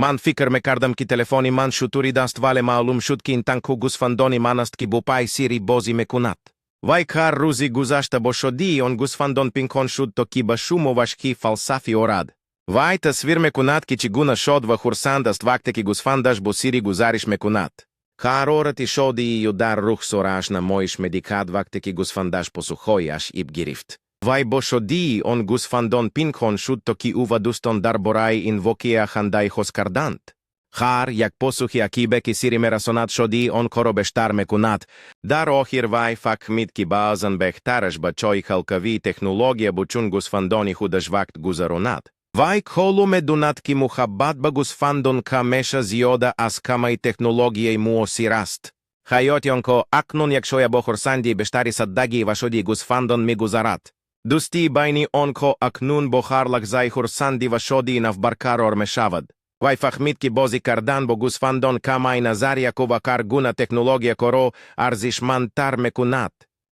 Ман фикр мекардам, ки телефони ман шутури даст, вале маълум шуд, ки ин танҳо гӯсфандони ман аст, ки бо пай Сири бозӣ мекунад. Вай ҳар рӯзи гузашта бо шодии он гӯсфандон пинҳон шуд, то ки ба шумо вашҳи фалсафӣ орад. Вай тасвир мекунад, ки чӣ гуна шод ва хурсанд аст, вақте ки гӯсфандаш бо Сири гузариш мекунад. Ҳарорати шодии ӯ дар рухсорааш намоиш медиҳад, вақте ки гӯсфандаш посухҳояш иб гирифт. Вай бо шодии он гӯсфандон пинҳон шуд, то ки ӯ ва дӯстон дар бораи ин воқеа хандаи хос карданд. Ҳар як посухи ақибе, ки Сири мерасонад, шодии онҳоро бештар мекунад. Дар охир вай фаҳмид, ки баъзан беҳтараш ба ҷои ҳалқавии технология бо чун гӯсфандони худаш вақт гузаронад. Вай ҳоло медонад, ки муҳаббат ба гӯсфандон ҳамеша зиёда аз ҳамаи технологияи муосир аст. Ҳаёти онҳо акнун якшоя бо хурсандии бештари, саддагӣ ва шодии гӯсфандон мегузарад. Дӯстии байни онҳо акнун бо ҳар лаҳзаи хурсандӣ ва шодии нав барқарор мешавад. Вай фаҳмид, ки бозӣ кардан бо гӯсфандон ҳамаи назарияҳо ва ҳар гуна технологияҳоро арзишмандтар мекунад.